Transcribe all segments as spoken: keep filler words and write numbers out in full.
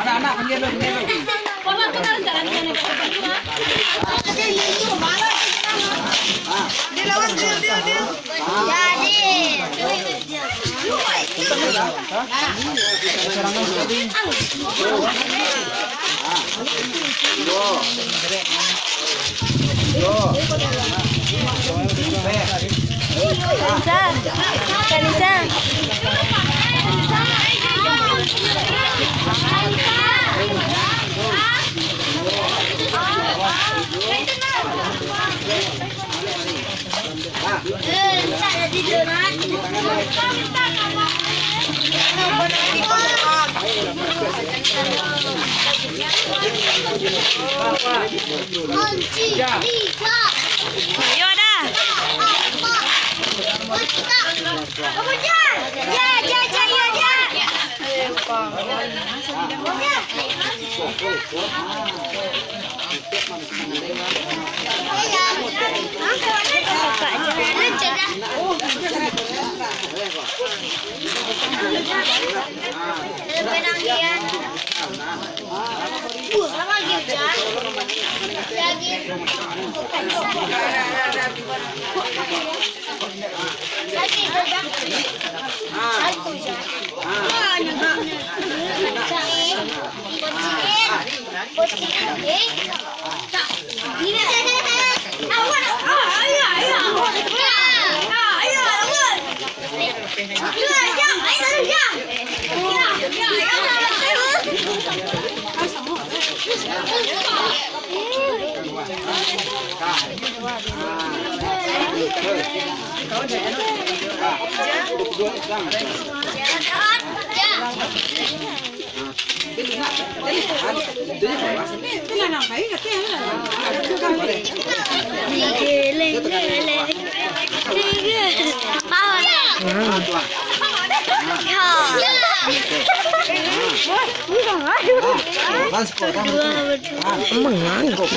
Anak-anak, pinggir dulu, pinggir dulu. Dia lawan, dia, dia, dia. Jadi. Kanisa, Kanisa. Yo dah. Mengangguk.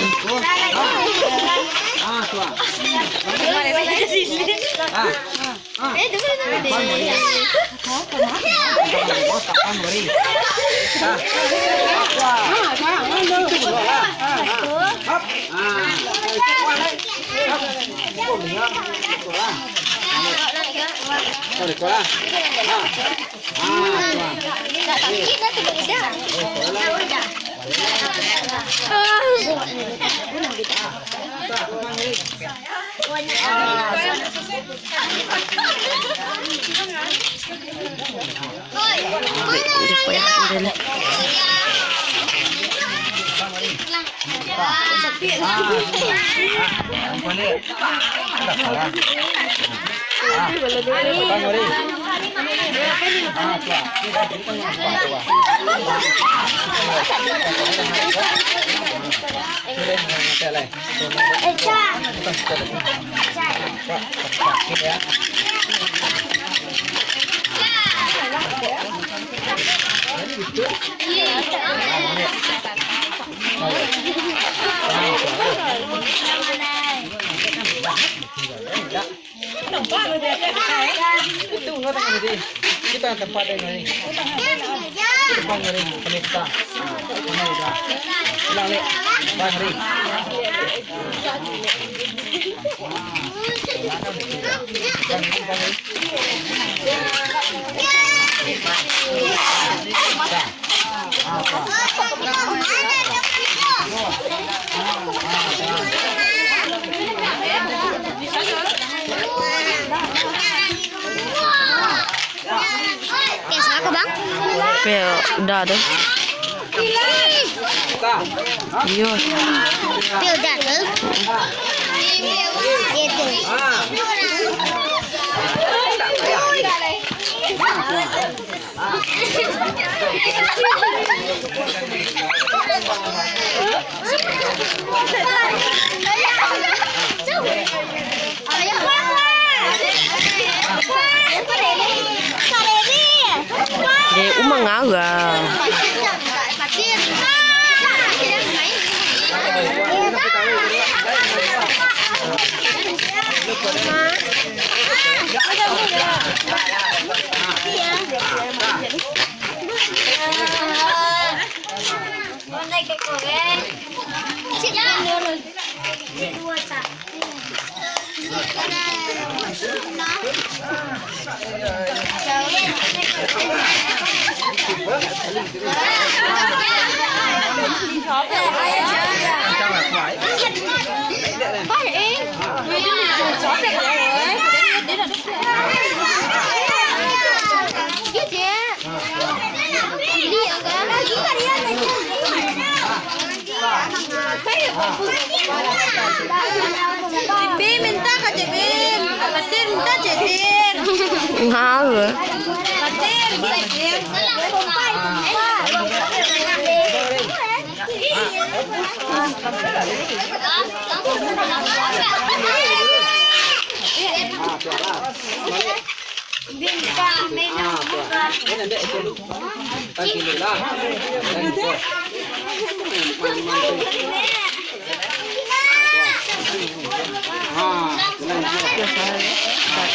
Itu enggak tangan ini. Kita tempat yang ini. Itu bang ini, pemerintah. Ini udah. Ulang ni. Bang ni. Kayak siapa, Bang? Kayak udah tuh. Iya. Kayak udah tuh. Gitu. Dek, umang arah. Cipi minta ka Cipi. Patir minta Cipi. Ngau. Patir, Patir.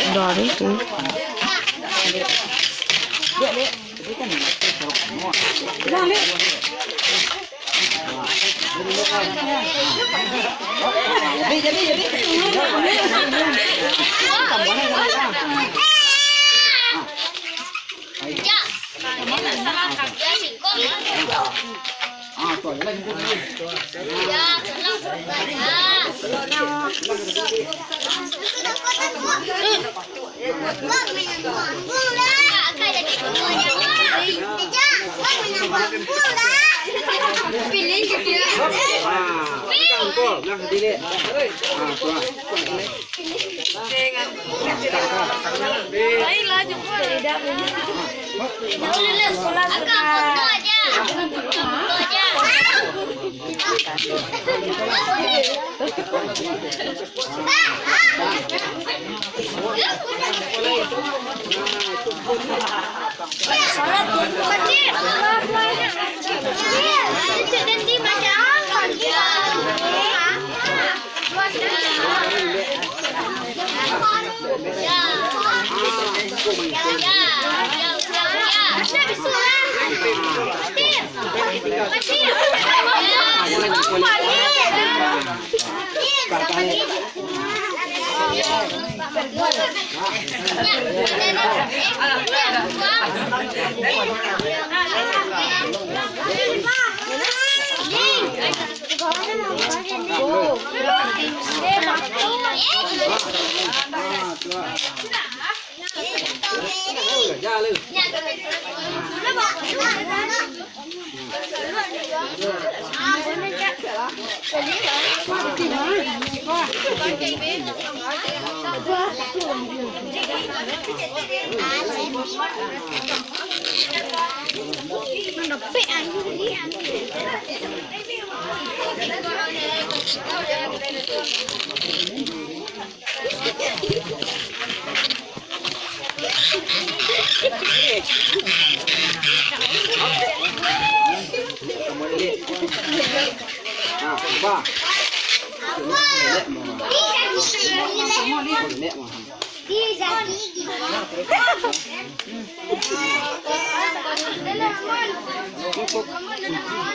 Dari tu.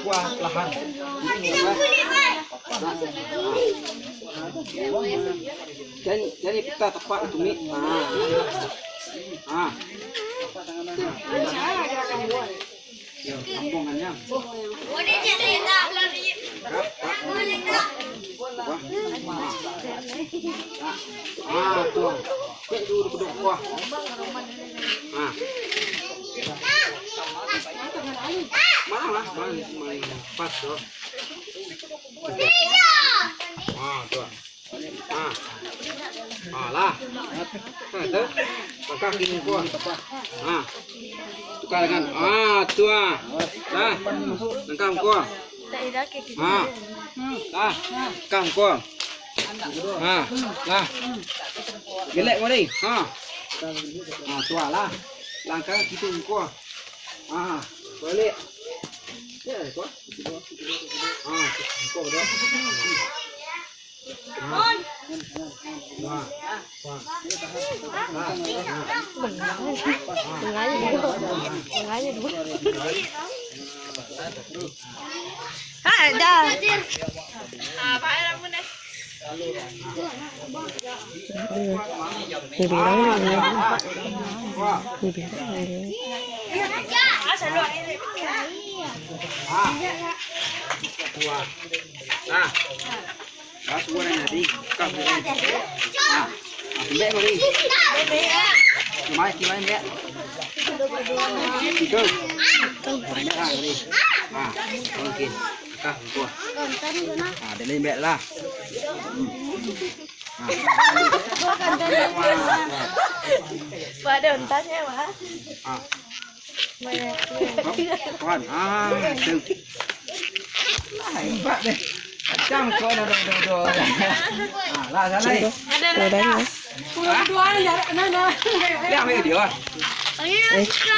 Kuah lahan. Jan, jan pita tapak tumik. Ah. Ah. Yo, kampuangan. Wah. Ah, tu. Kuek tu, tu, tu. Wah. Ah. Mana lah? Mana, mana? Pas tu. Ah, tu. Ah. Ah, lah. Ah, tu. Langkah kini ko. Ah. Tukar tangan. Ah, tu ah. Lah. Langkah ko. Ah. Lah. Langkah ko. Ah. Lah. Gelek ko ni. Ha. Ah, tu ah, lah. Langkah kini ko. Ah. Balik. Ya, ko. Ah, ko dah. Ada. Ni bilang ni. Ni bilang ni. Nah. Nah, subuh dah jadi. Kau boleh. Nah, nah, lembek kau ni. Kimai, kimai, lembek. Tiga. Nah, kau ni. Nah, oke. Kau, kau. Nah, dia lembek lah. Hmm. Nah. Pada untanya, Mak. Ah. Kawan. Ah, tu. Ah, hebat deh. Macam kau dah, dah, dah, dah. Ah, lah, salah. Ada lah. Ada lah. Dua-dua ni jarak kena dah. Dia ambil video ah. Eh.